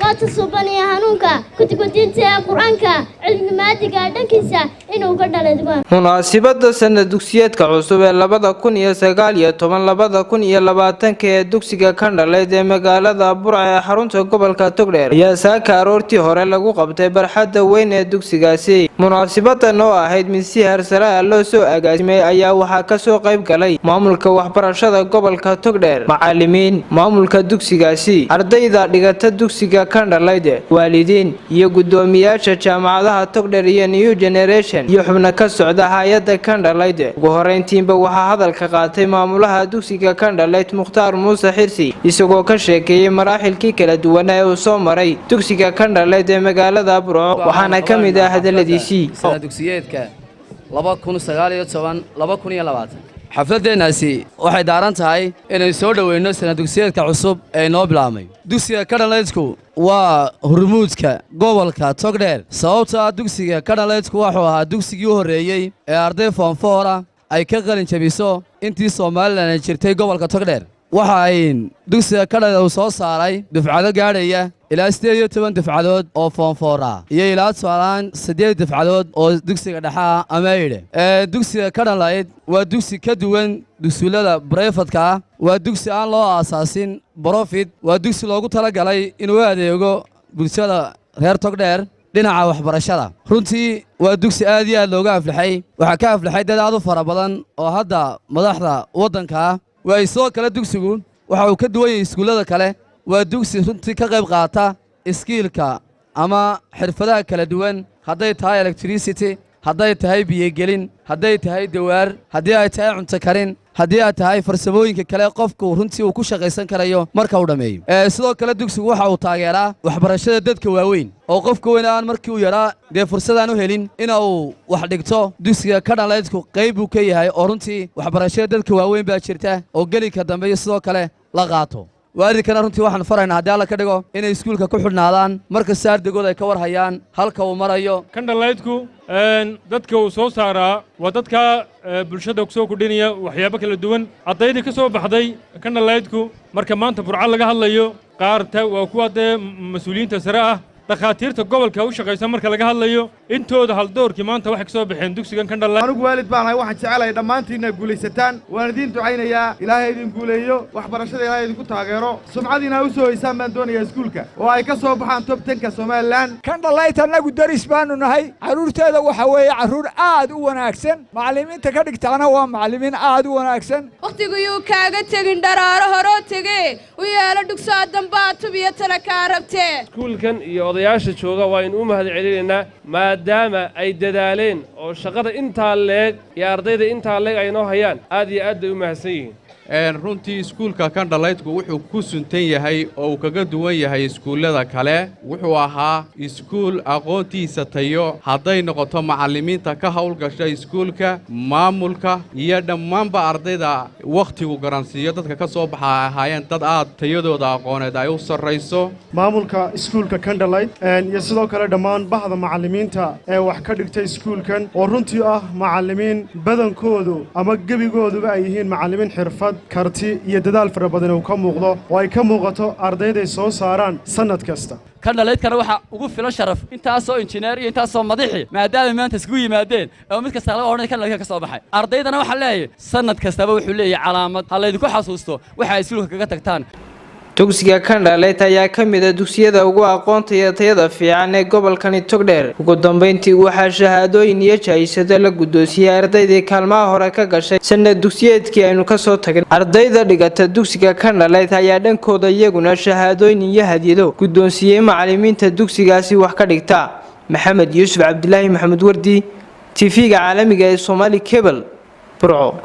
Aqoonta suuban iyo hanuunka kutubka diinta ee Qur-aanka, cilmiga maadiga dhankiisa inuu ka dhalay. Munaasibada sanad dugsiyeedka cusub ee 2019 2020-ka ee dugsiga Candlelight ee magaalada Burca ee xarunta gobolka Togdheer ayaa saaka aroortii hore lagu qabtay barxadda weyn ee dugsigaasi. Munaasibadan oo ahayd mid si heersare ah loo soo agaasimay ayaa waxaa kasoo qayb galay maamulka waxbarashada gobolka Togdheer, macalimiin, maamulka dugsigaasi, ardayda dhigata dugsiga Candlelight, waalidiin iyo gudoomiyaasha jaamacadaha Togdheer iyo New Generation iyo xubno ka socda hay-adda Candlelight. Ugu horeyntiinba waxaa hadalka qaatay maamulaha dugsiga Candlelight, Mukhtaar Muuse Xirsi, isagoo ka sheekeeyey maraaxilkii kala duwanaa ee uu soo maray dugsiga Candlelight ee magaalada Burco, waxaana ka mid ah hadaladiisii: Sanad dugsiyeedka 2019 2020, xafladdeennaasi waxay daaran tahay inay soo dhoweyno sanad dugsiyeedka cusub ee inoo bilaabmay. Dugsiga Candlelightku waa hurmuudka gobolka Togdheer, sababto ah dugsiga Candlelightku wuxuu ahaa dugsigii u horreeyey ee arday form four ah ay ka qalin jabiso intii Somaliland ay jirtay gobolka Togdheer. Waxa ay dugsiga Candlelight uu soo saaray dufcado gaadhaya ilaa 18 dufcadood oo form four ah iyo ilaa tusaalahaan siddeed dufcadood oo dugsiga dhexaa ama eidhe. Dugsiga Candlelight waa dugsi ka duwan dugsuullada private-ka ah. Waa dugsi aan loo aasaasin profit. Waa dugsi loogu talagalay inuu adeego bulshada reer Togdheer dhinaca waxbarashada. Runtii waa dugsi aad iyo aad looga aflaxay. Waxaa ka aflaxay dad aad u fara badan oo hadda madaxda waddanka ah. Waay sidoo kale dugsigu waxa uu ka duwan yahay iskuullada kale. Waa dugsi runtii ka qayb qaata skill-ka ama xirfadaha kala duwan, hadday tahay electricity, hadday tahay biyogelin, hadday tahay dawaar, haddii ay tahay cunto karin, haddii ay tahay farsamooyinka kale qofku runtii uu ku shaqaysan karayo marka uu dhammeeyo. Sidoo kale dugsigu waxa uu taageeraa waxbarashada dadka waaweyn, oo qofka weyn aan markii uu yaraa dee fursadaan u helin ina uu wax dhigto, dugsiga Candlelightku qayb buu ka yahay, oo runtii waxbarashada dadka waaweyn baa jirta oo gelinka dambe iyo sidoo kale la qaato. Waalidkana runtii waxaan faraynaa, haddii Alla ka dhigo, inay iskuulka ku xidhnaadaan markasta, ardaygood ay ka war hayaan halka uu marayo. Candlelightku dadka uu soo saaraa waa dadka bulshada ku soo kordhinaya waxyaabo kala duwan. Ardaydii ka soo baxday Candlelightku, marka maanta Burco laga hadlayo, qaarta waa kuwa dee mas-uuliyiinta sare ah, dhakhaatiirta gobolka u shaqaysa marka laga hadlayo, intooda haldoorkii maanta waxay ka soo baxeen dugsigan Candlelight. Anigu waalid baan ahay. Waxaan jecelahay dhammaantiinna guulaysataan. Waan idiin ducaynayaa. Ilaahay idin guuleeyo, waxbarashada Ilaahay idinku taageero, sumcadiina u soo hoysaan baan doonayaa iskuulka oo ay ka soo baxaan top 10-ka Somaliland. Candlelight annagu deris baanu nahay. Carruurteeda waxa weeye carruur aad u wanaagsan. Macallimiinta ka dhigtaana waa macallimiin aad u wanaagsan. Wakhtiguyuu kaaga tegin, dharaaro horoo tegee u yeelo dhugsaa dambaa tubiyo tala kaa rabtee. Iskuulkan iyo odayaasha jooga waaynu u mahad celinaynaa, maadaama ay dadaaleen oo shaqada intaa leeg iyo ardayda intaa leeg ay noo hayaan. Aad iyo aad bay u mahadsan yihiin. Runtii iskuulka Candlelightku wuxuu ku suntan yahay oo uu kaga duwan yahay iskuullada kale, wuxuu ahaa iskuul aqoontiisa tayo, hadday noqoto macallimiinta ka howlgasha iskuulka, maamulka iyo dhammaanba ardayda wakhtigu garansiiyo, dadka ka soo baxa ay ahaayeen dad aad tayadooda aqooneed ay u sarrayso. Maamulka iskuulka Candlelight iyo sidoo kale dhammaan bahda macallimiinta ee wax ka dhigtay iskuulkan, oo runtii ah macallimiin badankoodu ama gebigooduba ay yihiin macallimiin xirfad, karti iyo dadaal fara badan uu ka muuqdo, oo ay ka muuqato ardayday soo saaraan sannad kasta. Candlelightana waxaa ugu filan sharaf intaasoo injineer iyo intaasoo madaxi maadaama maanta iskugu yimaadeen oo mid kasta laga odhanay Candlelightka ka soo baxay. Ardaydana waxaan leeyahay, sanad kastaba wuxuu leeyahay calaamad ha laydinku xasuusto waxa ay iskuulka kaga tagtaan. Dugsiga Candlelight ayaa ka mid ah dugsiyada ugu aqoonta iyo tayada fiican ee gobolkani Togdheer. Ugu dambeyntii waxaa shahaadooyin iyo jaayisado la guddoonsiiyey ardaydii kaalmaha hore ka gashay sanad dugsiyeedkii aynu kasoo tagnay. Ardayda dhigata dugsiga Candlelight ayaa dhankooda iyaguna shahaadooyin iyo hadyado guddoonsiiyey macalimiinta dugsigaasi wax ka dhigta. Maxamed Yuusuf Cabdilaahi, Maxamed Wardi, TV-ga caalamiga ee Somali Cable, Burco.